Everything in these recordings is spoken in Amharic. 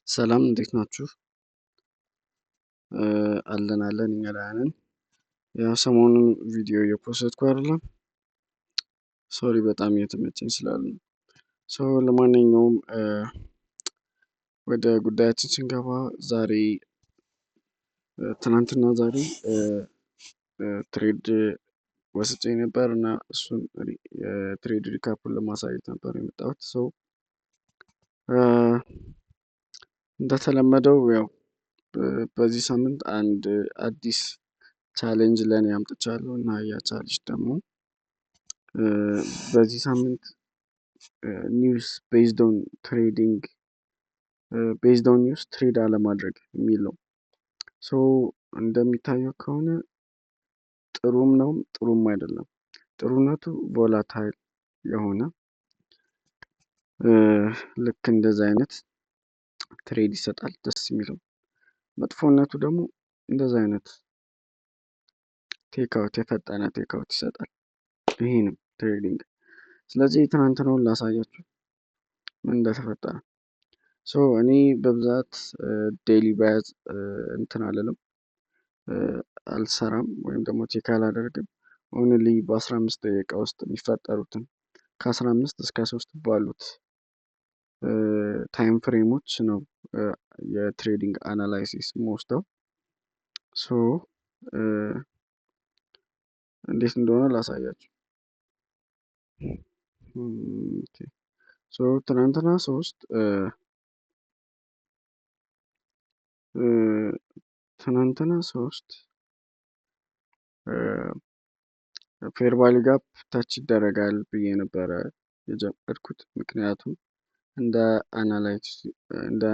ሰላም፣ እንዴት ናችሁ? አለን አለን፣ እኛ ደህና ነን። ያው ሰሞኑን ቪዲዮ እየ post ኩ አይደለም። Sorry፣ በጣም እየተመቸኝ ስላለ ነው። So ለማንኛውም ወደ ጉዳያችን ስንገባ ዛሬ፣ ትናንትና ዛሬ trade ወስጄ ነበር እና እሱን የ trade recap ኡን ለማሳየት ነበር የመጣሁት። So እንደተለመደው ያው በዚህ ሳምንት አንድ አዲስ challenge ለእኔ አምጥቻለሁ እና ያ challenge ደግሞ በዚህ ሳምንት news based on trading፣ based on news trade አለማድረግ የሚል ነው። So እንደሚታየው ከሆነ ጥሩም ነው፣ ጥሩም አይደለም። ጥሩነቱ volatile የሆነ ልክ እንደዚህ አይነት trade ይሰጣል፣ ደስ የሚለው። መጥፎነቱ ደግሞ እንደዚህ አይነት take out፣ የፈጠነ take out ይሰጣል። ይሄ ነው trading። ስለዚህ ትናንትናውን ላሳያችሁ ምን እንደተፈጠረ። So እኔ በብዛት daily bias እንትን አልልም፣ አልሰራም ወይም ደግሞ check አላደርግም። Only በ15 ደቂቃ ውስጥ የሚፈጠሩትን፣ ከ15 እስከ 3 ባሉት time frame ኦች ነው የ trading analysis የምወስደው። So እንዴት እንደሆነ ላሳያችሁ። So ትናንትና 3 fair value gap touch ይደረጋል ብዬ ነበረ የጀመርኩት። ምክንያቱም እንደ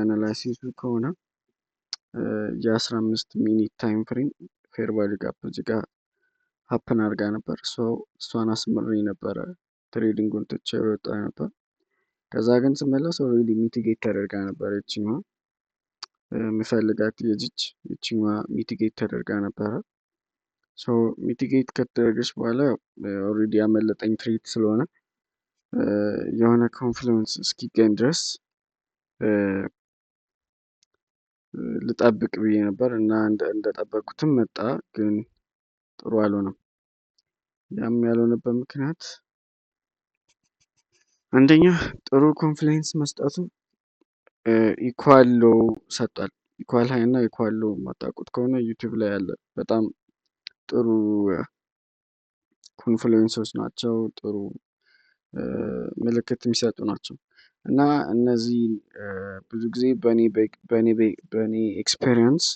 analysis ኡ ከሆነ የ15 minute time frame fair value gap እዚህ ጋር happen አድርጋ ነበር። So እሷን አስምሬ ነበረ trading ኡን ትቼ የወጣ ነበር። ከዛ ግን ስመለስ already mitigate ተደርጋ ነበር። ይችኛዋ የምፈልጋት የዚች ይችኛዋ mitigate ተደርጋ ነበረ። So mitigate ከተደረገች በኋላ already ያመለጠኝ trade ስለሆነ የሆነ confluence እስኪገኝ ድረስ ልጠብቅ ብዬ ነበር እና እንደጠበቅኩትም መጣ፣ ግን ጥሩ አልሆነም። ያም ያልሆነበት ምክንያት አንደኛ ጥሩ confluence መስጠቱ equal low ሰጥቷል። Equal high እና equal low የማታውቁት ከሆነ YouTube ላይ ያለ በጣም ጥሩ confluence ኦች ናቸው። ጥሩ ምልክት የሚሰጡ ናቸው። እና እነዚህ ብዙ ጊዜ በእኔ experience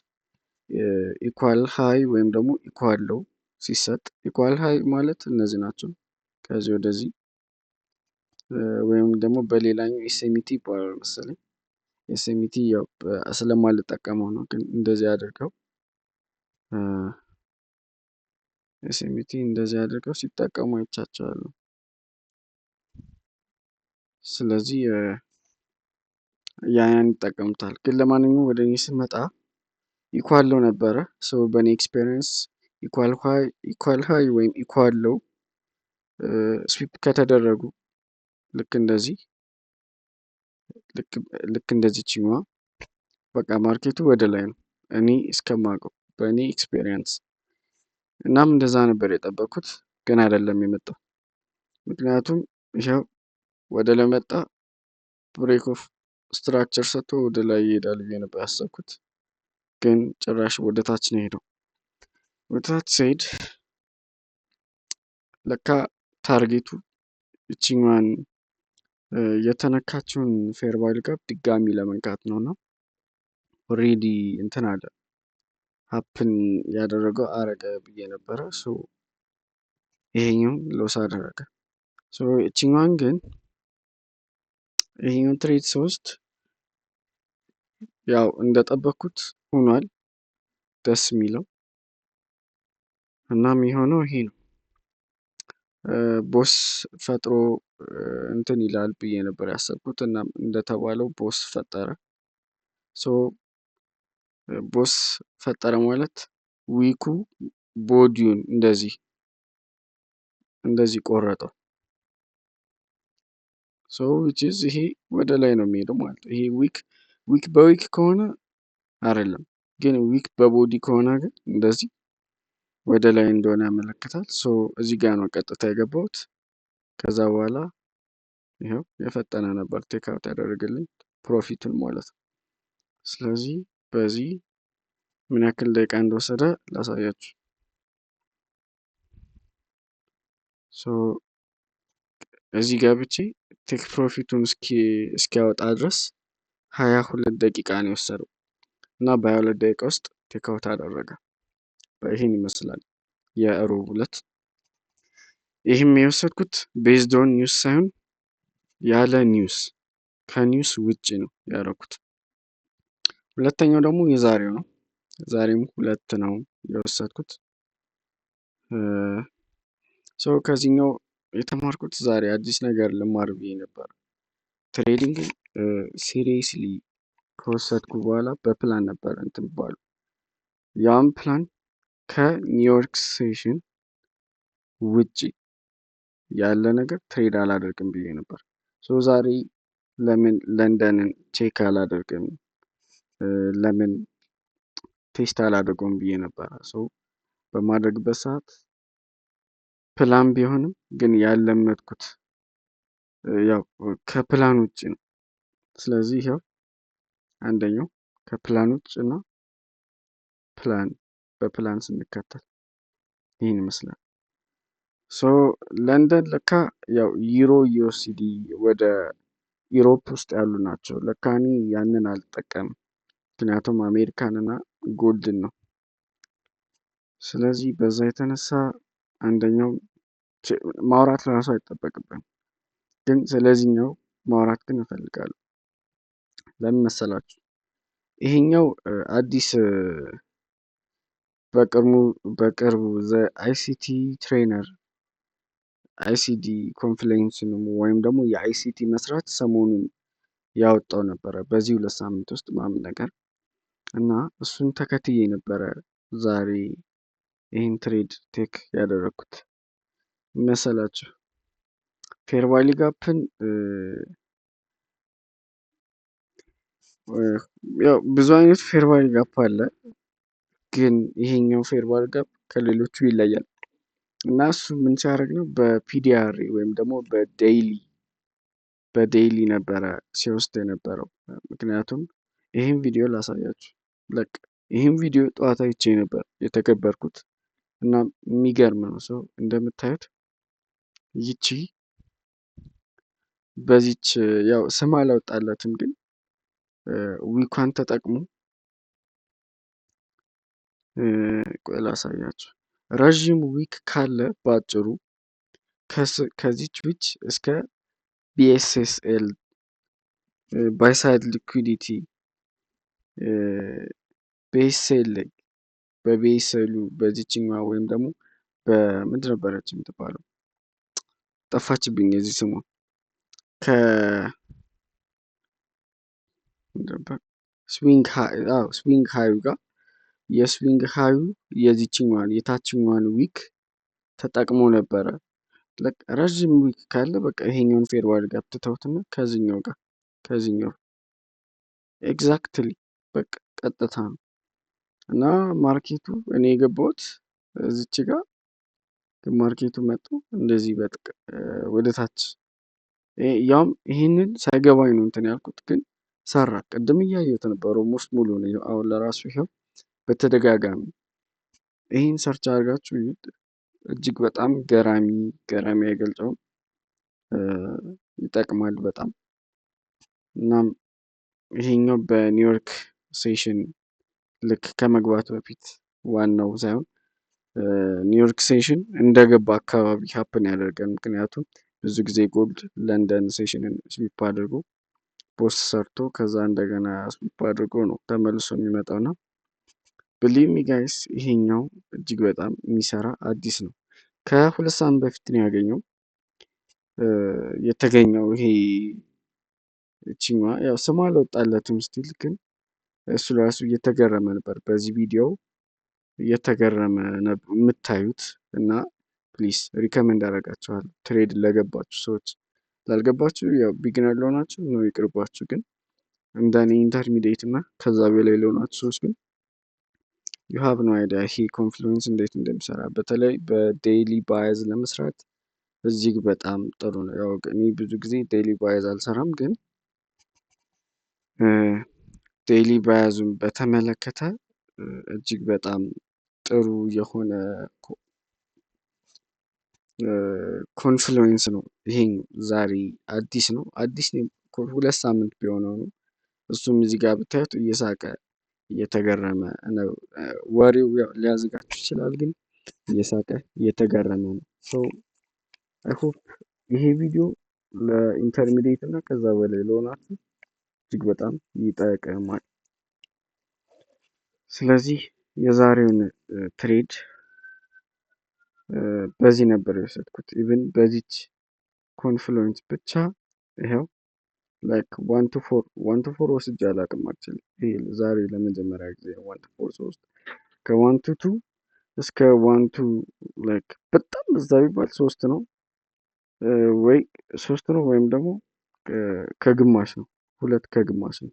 equal high ወይም ደግሞ equal low ሲሰጥ፣ equal high ማለት እነዚህ ናቸው። ከዚህ ወደዚህ ወይም ደግሞ በሌላኛው SMT ይባላል መሰለኝ። SMT ያው ስለማልጠቀመው ነው፣ ግን እንደዚህ አድርገው SMT እንደዚህ አድርገው ሲጠቀሙ አይቻቸዋለሁ። ስለዚህ ያን ይጠቀሙታል። ግን ለማንኛውም ወደ እኔ ስመጣ equal low ነበረ። So በእኔ experience equal high ወይም equal low sweep ከተደረጉ ልክ እንደዚህ ችኛዋ በቃ market ኡ ወደ ላይ ነው እኔ እስከማውቀው በእኔ experience። እናም እንደዛ ነበር የጠበኩት፣ ግን አይደለም የመጣው። ምክንያቱም ይኸው ወደ ላይ መጣ፣ break of structure ሰጥቶ ወደ ላይ ይሄዳል ብዬ ነበር ያሰብኩት፣ ግን ጭራሽ ወደ ታች ነው የሄደው። ወደ ታች ሲሄድ ለካ target ኡ ይችኛዋን የተነካችውን fair value gap ድጋሚ ለመንካት ነው እና already እንትን አለ፣ happen ያደረገው አረገ ብዬ ነበረ። So ይሄኛው loss አደረገ። So ይችኛዋን ግን ይሄኛውን trade ስወስድ ያው እንደጠበቅኩት ሆኗል። ደስ የሚለው እና የሚሆነው ይሄ ነው። BOS ፈጥሮ እንትን ይላል ብዬ ነበር ያሰብኩት እና እንደተባለው BOS ፈጠረ። So BOS ፈጠረ ማለት wick ኡ body ውን እንደዚህ እንደዚህ ቆረጠው። So which is ይሄ ወደ ላይ ነው የሚሄደው ማለት ነው። ይሄ wick Wick በ wick ከሆነ አይደለም፣ ግን wick በ body ከሆነ ግን እንደዚህ ወደ ላይ እንደሆነ ያመለክታል። So እዚህ ጋር ነው ቀጥታ የገባሁት። ከዛ በኋላ ይኸው የፈጠነ ነበር take out ያደረገልኝ profit ኡን ማለት ነው። ስለዚህ በዚህ ምን ያክል ደቂቃ እንደወሰደ ላሳያችሁ። So እዚህ ገብቼ take profit ኡን እስኪያወጣ ድረስ 22 ደቂቃ ነው የወሰደው እና በ22 ደቂቃ ውስጥ take out አደረገ። ይህን ይመስላል የሮብ ዕለት። ይህም የወሰድኩት based on news ሳይሆን ያለ news፣ ከ news ውጭ ነው ያደረኩት። ሁለተኛው ደግሞ የዛሬው ነው። ዛሬም ሁለት ነው የወሰድኩት። So ከዚህኛው የተማርኩት ዛሬ አዲስ ነገር ልማር ብዬ ነበር። Trading seriously ከወሰድኩ በኋላ በፕላን ነበር እንትን ባሉ ያም ፕላን ከኒውዮርክ session ውጪ ያለ ነገር trade አላደርግም ብዬ ነበር። So ዛሬ ለምን ለንደንን check አላደርግም፣ ለምን test አላደርገውም ብዬ ነበረ። So በማድረግበት ሰዓት ፕላን ቢሆንም ግን ያለመድኩት ያው ከፕላን ውጭ ነው። ስለዚህ ይኸው አንደኛው ከፕላን ውጭ እና ፕላን በፕላን ስንከተል ይህን ይመስላል። So ለንደን ለካ ያው Euro USD ወደ Europe ውስጥ ያሉ ናቸው። ለካ እኔ ያንን አልጠቀምም፣ ምክንያቱም አሜሪካንና gold ን ነው። ስለዚህ በዛ የተነሳ አንደኛው ማውራት ለራሱ አይጠበቅብን፣ ግን ስለዚህኛው ማውራት ግን እፈልጋለሁ። ለምን መሰላችሁ? ይሄኛው አዲስ በቅርቡ the ICT trainer ICD ኮንፍሉዌንስን ወይም ደግሞ የ ICT መስራች ሰሞኑን ያወጣው ነበረ በዚህ 2 ሳምንት ውስጥ ምናምን ነገር እና እሱን ተከትዬ ነበረ ዛሬ ይህን trade take ያደረኩት መሰላችሁ። Fair value gap ን ያው ብዙ አይነት fair value gap አለ፣ ግን ይሄኛው fair value gap ከሌሎቹ ይለያል እና እሱ ምን ሲያደርግ ነው በ PDR ወይም ደግሞ በ daily ነበረ ሲወስድ የነበረው። ምክንያቱም ይህን ቪዲዮ ላሳያችሁ። ለቅ ይህን ቪዲዮ ጠዋት አይቼ ነበር የተገበርኩት እና የሚገርም ነው። So እንደምታዩት ይቺ በዚች ያው ስም አላወጣለትም፣ ግን wick ኳን ተጠቅሞ ቆይ ላሳያችሁ። ረዥም wick ካለ በአጭሩ ከዚች wick እስከ BSSL buy side liquidity BSL ላይ በ BSL ኡ በዚችኛዋ ወይም ደግሞ በምንድን ነበረች የምትባለው፣ ጠፋችብኝ የዚህ ስሟ፣ ከ swing high ኡ ጋር የ swing high ኡ የዚችኛዋን የታችኛዋን wick ተጠቅሞ ነበረ። ረዥም wick ካለ በቃ ይሄኛውን fair value gap ትተውትና ከዚህኛው ጋር ከዚህኛው exactly በቃ ቀጥታ ነው እና market ኡ እኔ የገባሁት እዚች ጋር ግን market ኡ መጥቶ እንደዚህ በጥቅ ወደ ታች ያውም ይሄንን ሳይገባኝ ነው እንትን ያልኩት፣ ግን ሰራ። ቅድም እያየሁት ነበር almost ሙሉ ነው። አሁን ለራሱ ይኸው በተደጋጋሚ ይህን search አድርጋችሁ እዩት። እጅግ በጣም ገራሚ ገራሚ አይገልጸውም፣ ይጠቅማል በጣም። እናም ይሄኛው በኒውዮርክ session ልክ ከመግባቱ በፊት ዋናው ሳይሆን ኒውዮርክ session እንደገባ አካባቢ happen ያደርጋል። ምክንያቱም ብዙ ጊዜ gold ለንደን session ን sweep አድርጎ BOS ሰርቶ ከዛ እንደገና sweep አድርጎ ነው ተመልሶ የሚመጣው እና believe me guys ይሄኛው እጅግ በጣም የሚሰራ አዲስ ነው። ከ2 ሳምንት በፊት ነው ያገኘው የተገኘው ይሄ እቺኛዋ ያው ስሟ አልወጣለትም still፣ ግን እሱ ራሱ እየተገረመ ነበር በዚህ ቪዲዮ እየተገረመ የምታዩት እና please recommend አደርጋችኋለሁ trade ለገባችሁ ሰዎች። ላልገባችሁ ያው beginner ለሆናችሁ ነው ይቅርባችሁ። ግን እንደኔ intermediate እና ከዛ በላይ ለሆናችሁ ሰዎች ግን you have no idea ይሄ confluence እንዴት እንደሚሰራ። በተለይ በ daily bias ለመስራት እጅግ በጣም ጥሩ ነው። ያው እኔ ብዙ ጊዜ daily bias አልሰራም፣ ግን daily bias ኡን በተመለከተ እጅግ በጣም ጥሩ የሆነ confluence ነው። ይሄን ዛሬ አዲስ ነው፣ አዲስ ነው፣ 2 ሳምንት ቢሆነው ነው። እሱም እዚህ ጋር ብታዩት እየሳቀ እየተገረመ ነው። ወሬው ያው ሊያዝጋችሁ ይችላል፣ ግን እየሳቀ እየተገረመ ነው። So I hope ይሄ ቪዲዮ ለ intermediate እና ከዛ በላይ ለሆናችሁ እጅግ በጣም ይጠቅማል። ስለዚህ የዛሬውን trade በዚህ ነበር የወሰድኩት። Even በዚች confluence ብቻ ይኸው like 1 to 4፣ 1 to 4 ወስጄ አላውቅም። Actually ይሄ ዛሬ ለመጀመሪያ ጊዜ 1 to 4 ሶስት ከ 1 to 2 እስከ one to like በጣም በዛ ቢባል ሶስት ነው፣ ወይ ሶስት ነው ወይም ደግሞ ከግማሽ ነው፣ ሁለት ከግማሽ ነው፣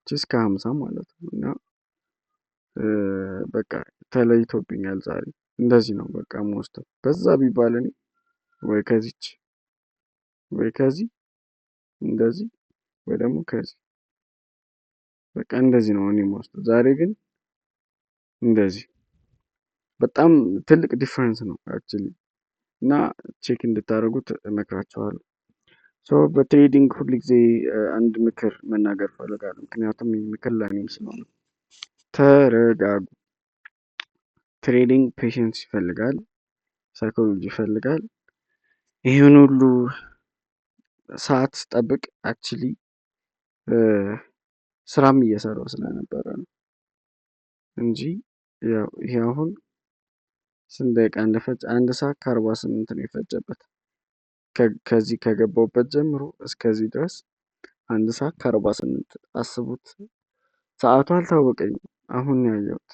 እስከ 50 ማለት ነው። እና በቃ ተለይቶብኛል ዛሬ። እንደዚህ ነው በቃ የምወስደው። በዛ ቢባል እኔ ወይ ከዚች ወይ ከዚህ እንደዚህ ወይ ደግሞ ከዚህ፣ በቃ እንደዚህ ነው እኔ የምወስደው። ዛሬ ግን እንደዚህ በጣም ትልቅ difference ነው actually እና check እንድታደርጉት እመክራችኋለሁ። So በ trading ሁል ጊዜ አንድ ምክር መናገር እፈልጋለሁ። ምክንያቱም ይህ ምክር ለእኔም ስለሆነ ተረጋጉ። Trading patience ይፈልጋል፣ psychology ይፈልጋል። ይህን ሁሉ ሰዓት ስጠብቅ actually ስራም እየሰራው ስለነበረ ነው እንጂ ያው ይሄ አሁን ስንት ደቂቃ እንደፈጀ? 1 ሰዓት ከ48 ነው የፈጀበት። ከዚህ ከገባሁበት ጀምሮ እስከዚህ ድረስ 1 ሰዓት ከ48፣ አስቡት። ሰዓቱ አልታወቀኝም። አሁን ነው ያየሁት።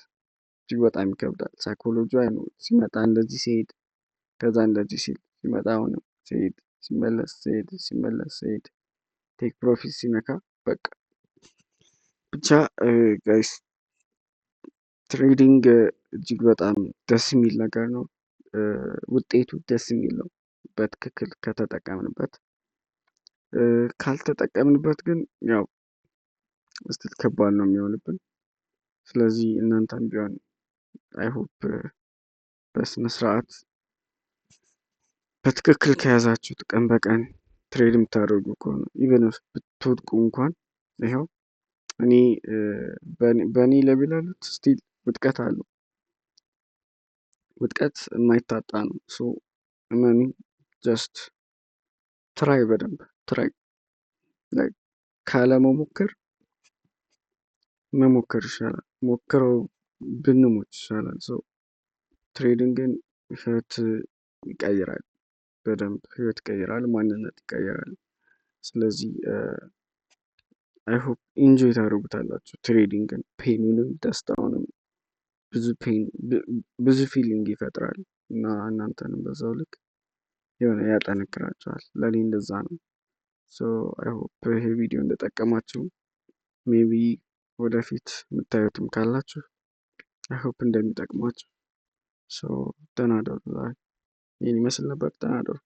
እጅግ በጣም ይከብዳል። Psychology አይ ነው፣ ሲመጣ እንደዚህ ሲሄድ፣ ከዛ እንደዚህ ሲል ሲመጣ፣ አሁንም ሲሄድ ሲመለስ፣ ሲሄድ ሲመለስ፣ ሲሄድ take profit ሲነካ፣ በቃ ብቻ guys trading እጅግ በጣም ደስ የሚል ነገር ነው። ውጤቱ ደስ የሚል ነው በትክክል ከተጠቀምንበት። ካልተጠቀምንበት ግን ያው still ከባድ ነው የሚሆንብን። ስለዚህ እናንተም ቢሆን I hope በስነ ስርዓት በትክክል ከያዛችሁት፣ ቀን በቀን trade የምታደርጉ ከሆነ even ብትወድቁ እንኳን፣ ይኸው እኔ በእኔ level ያሉት still ውድቀት አለው። ውድቀት የማይታጣ ነው። So እመኑኝ፣ just try፣ በደንብ try። ካለመሞከር መሞከር ይሻላል። ሞክረው ብንሞት ይሻላል። So trading ን ህይወት ይቀይራል። በደንብ ህይወት ይቀይራል፣ ማንነት ይቀይራል። ስለዚህ I hope enjoy ታደርጉታላችሁ trading ን፣ pain ኑንም ደስታውንም። ብዙ pain ብዙ feeling ይፈጥራል እና እናንተንም በዛው ልክ የሆነ ያጠነክራችኋል። ለእኔ እንደዛ ነው። So I hope ይሄ ቪዲዮ እንደጠቀማችሁ፣ maybe ወደፊት የምታዩትም ካላችሁ I hope እንደሚጠቅማችሁ። So ደህና እደሩ። ዛሬ ይህን ይመስል ነበር። ደህና እደሩ።